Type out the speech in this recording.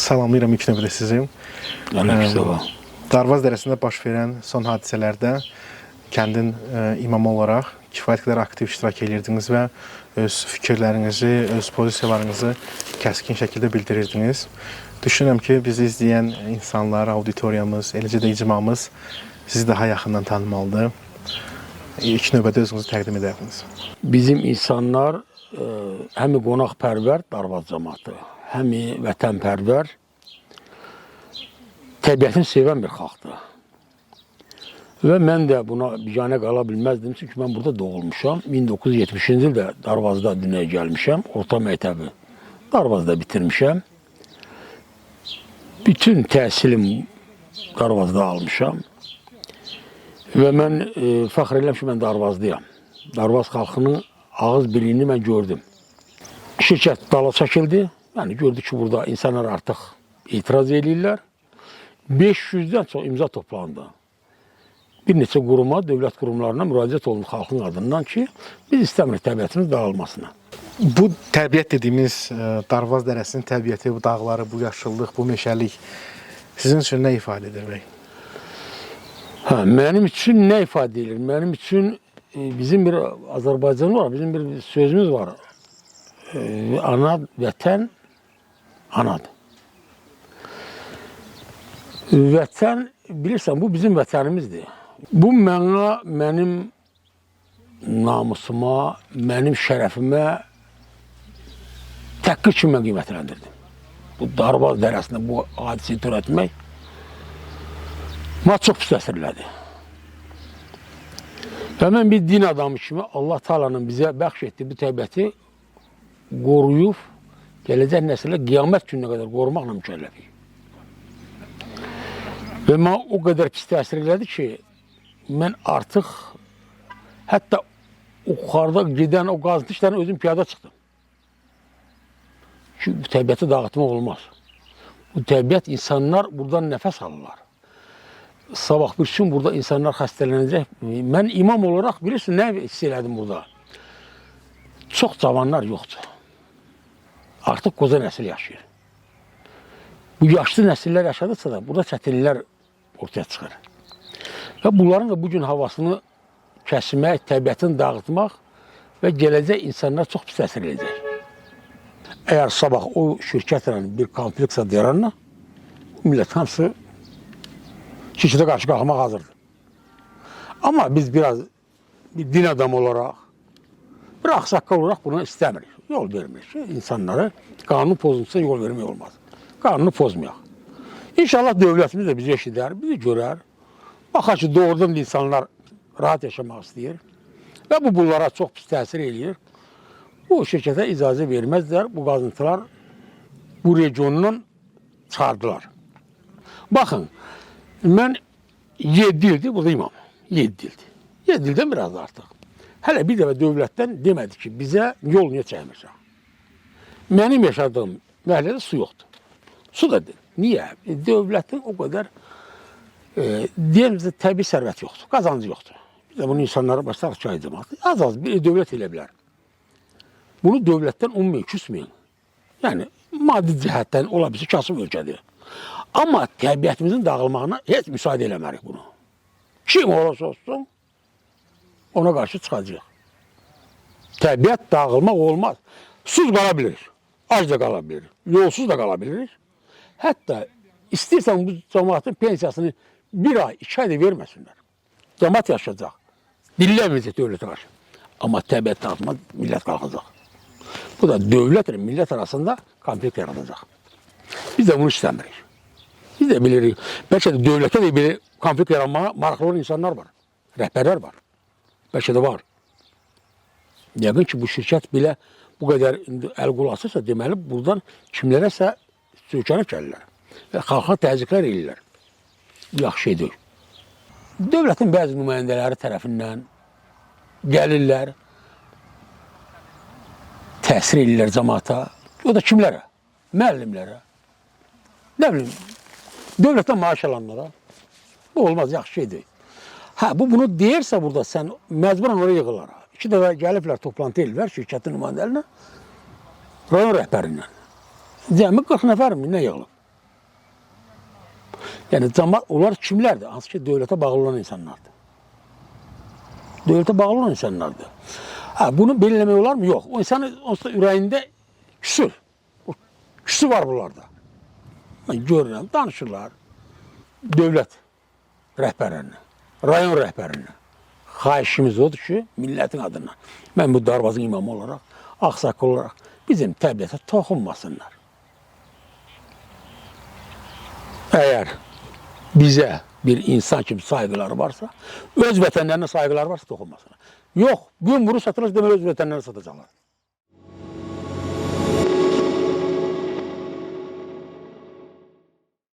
Salamlayıram ilk növbədə sizi. Aleykümselam. Darvaz dərəsində baş verən son hadisələrdə kəndin imamı olaraq kifayət qədər aktiv iştirak edirdiniz və öz fikirlərinizi, öz pozisiyalarınızı kəskin şəkildə bildirirdiniz. Düşünürəm ki, bizi izləyən insanlar, auditoriyamız, eləcə də icmamız sizi daha yaxından tanımalıdır. İlk növbədə özünüzü təqdim edərdiniz. Bizim insanlar həm qonaqpərvər Darvaz cəmaatı, həm vətənpərvər, təbiətini sevən bir xalqdır. Və mən də buna biganə qala bilməzdim, çünki mən burada doğulmuşam. 1970-ci ildə Darvazda dünyaya gəlmişəm, orta məktəbi Darvazda bitirmişəm. Bütün təhsilim Darvazda almışam. Və mən fəxr edirəm ki, mən Darvazlıyam. Darvaz xalqının ağız birliyini mən gördüm. Şirkət dala çəkildi. Yəni gördük ki, burada insanlar artıq etiraz eləyirlər. 500-dən çox imza toplandı. Bir neçə quruma, dövlət qurumlarına müraciət olundu xalqın adından ki, biz istəmirik təbiətimiz dağılmasını. Bu təbiət dediyimiz Darvaz dərəsinin təbiəti, bu dağları, bu yaşıllıq, bu meşəlik sizin üçün nə ifadə edir bəy? Hə, mənim üçün nə ifadə edir? Mənim üçün bizim bir Azərbaycan var, bizim bir sözümüz var. Ana, vətən, anadır. Vətən, bilirsən, bu bizim vətənimizdir. Bu mənə, mənim namusuma, mənim şərəfimə təhqir kimi mən qiymətləndirdim. Bu Darvaz dərəsində bu hadisəyi törətmək mənə çox pis təsir elədi. Və mən bir din adamı kimi Allah Taala'nın bizə bəxş etdiyi bu təbiəti qoruyub gələcək nəsilə qiyamət gününə qədər qorumaqla mükəlləfik. Və mənə o qədər pis təsir elədi ki, mən artıq hətta yuxarıda gedən o qazıntı işlərinə özüm piyada çıxdım. Ki, bu təbiəti dağıtmaq olmaz. Bu təbiət insanlar buradan nəfəs alırlar. Sabah bir gün burada insanlar xəstələnəcək. Mən imam olaraq bilirsin nə hiss elədim burada? Çox cavanlar yoxdur. Artıq qoca nəsil yaşayır. Bu yaşlı nəsillər yaşadıkça da burada çətinliklər ortaya çıxır. Və bunların da bugün havasını kəsmək, təbiətini dağıtmaq və gələcək insanlar çox pis təsir edəcək. Əgər sabah o şirkətlə bir konflikt yaransa, millət hamısı şirkətə qarşı qalxmaq hazırdır. Amma biz biraz bir din adamı olaraq, bir ağsaqqal olaraq bunu istəmirik. Yol vermirik. İnsanlara qanun pozuntusuna yol vermək olmaz. Qanunu pozmayaq. İnşallah dövlətimiz də bizi eşidər, bizi görər. Baxar ki, doğrudan da insanlar rahat yaşamaq istəyir. Və bu bunlara çox pis təsir eləyir. Bu şirkətə icazə verməzlər. Bu qazıntılar bu regiondan çıxardılar. Baxın, mən 7 ildir burada imam. 7 ildir. 7 ildən biraz da artıq. Hələ bir dəfə dövlətdən demədi ki, bizə yol niyə çəkmirsən? Mənim yaşadığım məhəllədə su yoxdur. Su da deyil. Niyə? Dövlətin o qədər deyəlim bizə təbii sərvət yoxdur, qazancı yoxdur. Biz də bunu insanlara başlayaq ki, cəmaət. Az-az bir dövlət elə bilər. Bunu dövlətdən ummayın, küsməyin. Yəni, maddi cəhətdən ola bilsin kasıb ölkədir. Amma təbiətimizin dağılmağına heç müsaadə eləmərik bunu. Kim olursa olsun, ona qarşı çıxacaq. Təbiət dağılmaq olmaz. Susuz qala bilirik, ac da qala bilirik, yolsuz da qala bilirik. Hətta istəyirsən bu cəmaatın pensiyasını bir ay, 2 ay da verməsinlər. Cəmaat yaşayacaq. Dinləməyəcək dövlətə qarşı. Amma təbiət dağılmaz, millət qalxacaq. Bu da dövlətlə millət arasında konflikt yaradacaq. Biz də bunu istəmirik. Biz də bilirik. Bəlkə də dövlətə də bir konflikt yaranmağa maraqlı olan insanlar var. Rəhbərlər var. Bəlkə də var. Yəqin ki, bu şirkət belə bu qədər indi əl qol asırsa, deməli buradan kimlərəsə söykənib gəlirlər. Və xalqa təzyiqlər eləyirlər. Bu yaxşı şey deyil. Dövlətin bəzi nümayəndələri tərəfindən gəlirlər, təsir eləyirlər cəmaata. O da kimlərə? Müəllimlərə. Nə bilim, dövlətdən maaş alanlara. Bu olmaz, yaxşı şey deyil. Hə, bu bunu deyirsə burada sən məcburan oraya yığırlar. İki dəfə gəliblər, toplantı eləyirlər şirkətin nümayəndələrinə, rayon rəhbərindən. Cəmi 40 nəfər mi nə yığılıb? Yəni cəmaət onlar kimlərdir? Hansı ki dövlətə bağlı olan insanlardır. Dövlətə bağlı olan insanlardır. Ha, bunu belə eləmək olarmı? Yox. O insanın onsuz da ürəyində küsür. O küsü var bunlarda. Mən görürəm, danışırlar. Dövlət rəhbərinə, rayon rəhbərinə xahişimiz odur ki, millətin adına. Mən bu darvazın imamı olaraq, ağsaqqal olaraq bizim təbiətə toxunmasınlar. Əgər bizə bir insan kimi sayğıları varsa, öz vətənlərinə sayğıları varsa toxunmasınlar. Yox, gün vurur satılır, deməli öz vətənlərini satacaqlar.